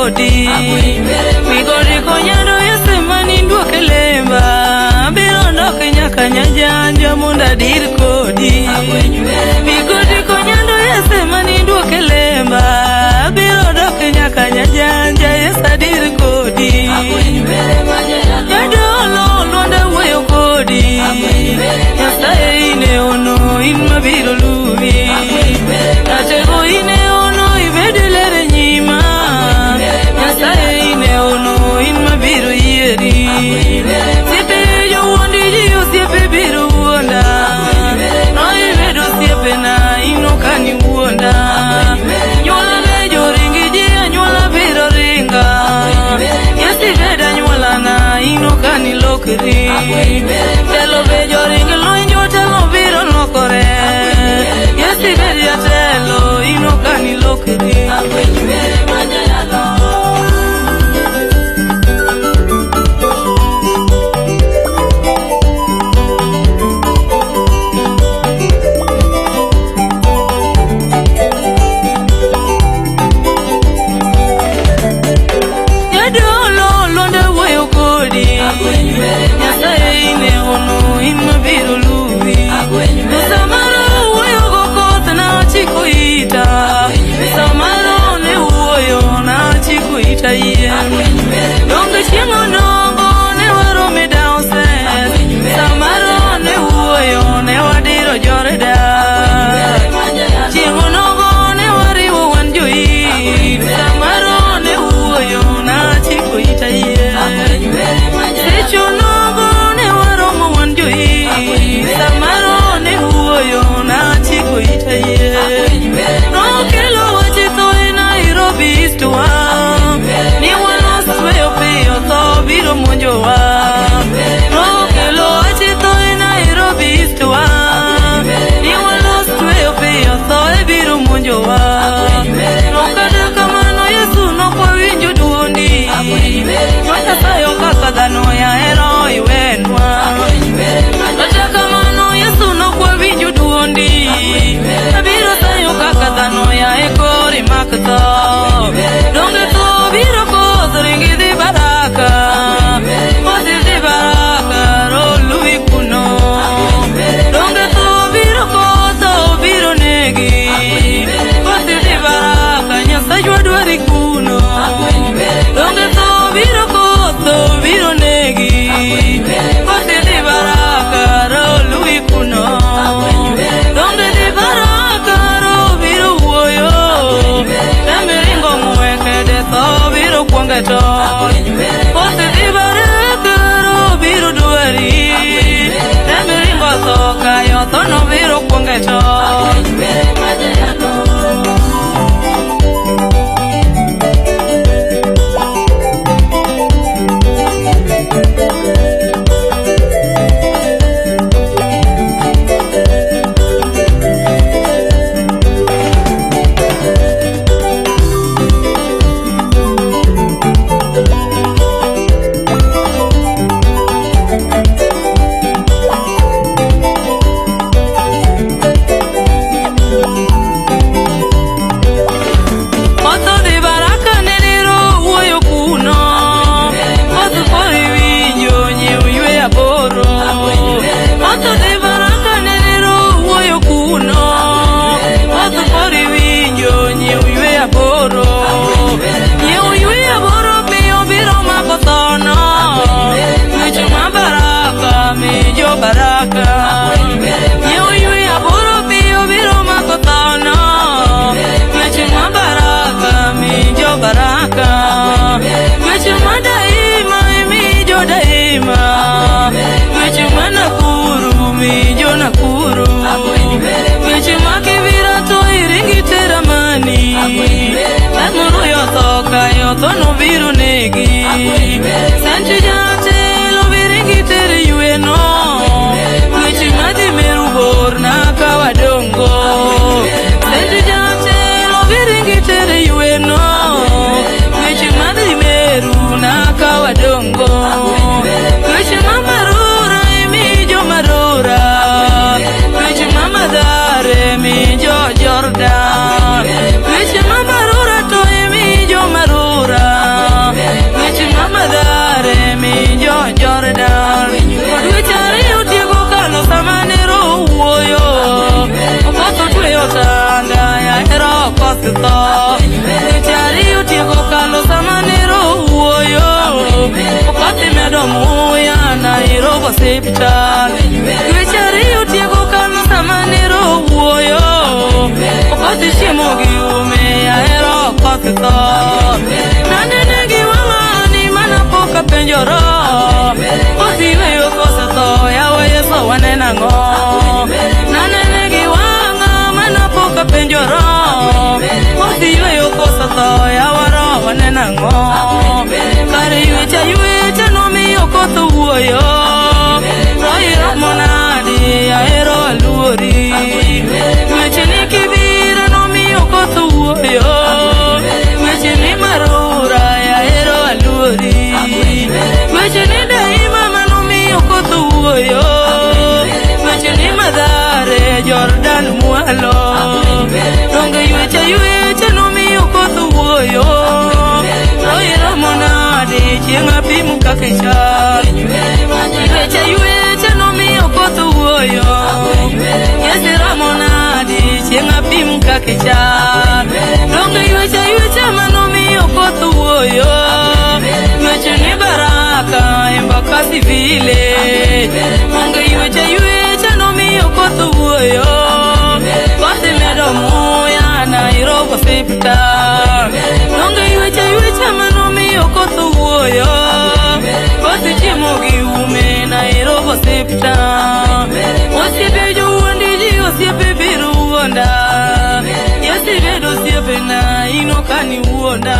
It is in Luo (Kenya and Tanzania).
kodi. Migori konyando Yesu mani duoke lemba. Abiro dok nyaka nyajanja mondo adir kodi. Migori konyando Yesu mani duoke lemba. Abiro dok nyaka nyajanja Yesu adir kodi. Jadolo Lwanda wuoyo kodi. Nyasaye ine ono in mabiro luwi. Ratego ine ono ibed ler e nyima. Nyasaye ine ono in mabiro yieri. Osiepe jowuondi ji osiepe biro wuonda. No ibedo osiepena in ok aniwuonda. Anyuola be joringi ji anyuola biro ringa. Yesu ibed anyuolana in ok anilokri. Telo be joring lweny jotelo biro lokore. Yesu ibed jatelo in ok anilokri. Jadolo Lwanda wuoyo kodi. Nyasaye ine ono in mabiro luwi. Samaro wuoyo go koth nachiko ita. Samaro ne wuoyo nachiko ita yien. Donge chieng' onogo ne waromo e Dowset. Samaro ne wuoyo ne wadiro Jordan. Chieng' onogo ne wariwo wan joit. Samaro ne wuoyo nachiko ita yien. Seche onogo ne waromo wan joit. Samaro ne wuoyo nachiko ita yien. Nokelo weche tho e Nairobi East wa. Ni walos tweyo piyo tho biro monjowa. Nokelo weche tho e Nairobi East wa. Ni walos tweyo piyo tho e biro monjowa. No kata kamano Yesu nokwawinjo duondi. Nyasaye kaka dhano yahero iwenwa. Kata kamano Yesu nokwawinjo duondi. Abiro sayo kaka dhano yae kori mak tho. Donge tho biro koth ringi dhi baraka. Koth dhi baraka roluwi kuno. Donge tho biro koth tho biro negi. Koth dhi baraka Nyasachwa dwari kuno. Donge tho biro koth tho biro negi. Koth dhi baraka roluwi kuno. Donge dhi baraka ro biro wuoyo. Emiringo ng'wekede tho biro kuonge tony. Koth dhi baraka ro biro dwari. Emiringo tho kayo tho no biro kuonge tony. Koth odhi baraka nene ro wuoyo kuno. Koth koro iwinjo nyiew ywe aboro. Koth odhi baraka nene ro wuoyo kuno. Koth koro iwinjo nyiew ywe aboro. Nyiew ywe aboro piyo biro mako thono. Weche ma baraka mijo baraka. Nyiew ywe aboro piyo biro mako thono. Weche ma baraka mijo baraka. Weche ma daima mijo daima. Weche ma Nakuru mijo Nakuru. Weche ma Kibira to iringi teramani. Amuru yo tho kayo tho no biro negi. Sancho jatelo biringi tere yweno. Weche madhi meru bor na kawadongo. Sancho jatelo biringi tere yweno. Weche madhi meru na kawadongo. Weche ma marura imijo marura. Weche ma madhare mijo Jordan. Weche ma marura to imijo marura. osiptal. Dweche ariyo tieko kansa mane roho wuoyo. Okoth chiemo gi ume ahero koth tho. Nanene gi wang'ani mana pok apenjora. Koth yweyo kosetho yawa Yesu waneno ang'o? Nanene gi wang'a mana pok apenjora. Koth yweyo kosetho yawa roho waneno ang'o? Kare ywech aywecha nomiyo koth owuoyo. To iromo nadi ahero aluori. Weche ni kibiro nomiyo koth owuoyo. Weche ni marura ahero aluori. Weche ni daima manomiyo koth owuoyo. Weche ni madhare Jordan mwalo. Donge yweche aywecha nomiyo koth owuoyo. To iromo nadi chieng' apim kaka ichal. Yweche aywecha nomiyo koth owuoyo. Yesu iromo nadi chieng' apim kaka ichal. Donge yweche aywecha manomiyo koth owuoyo. Weche ni baraka Embakasi vile. Onge yweche aywecha nomiyo koth owuoyo. Koth medo muya Nairobi osiptal. Onge yweche aywecha manomiyo koth owuoyo. Koth chiemo gi ume Nairobi osiptal. Osiepe jowuondi ji osiepe biro wuonda. Yesu ibedo osiepena in ok ani wuonda.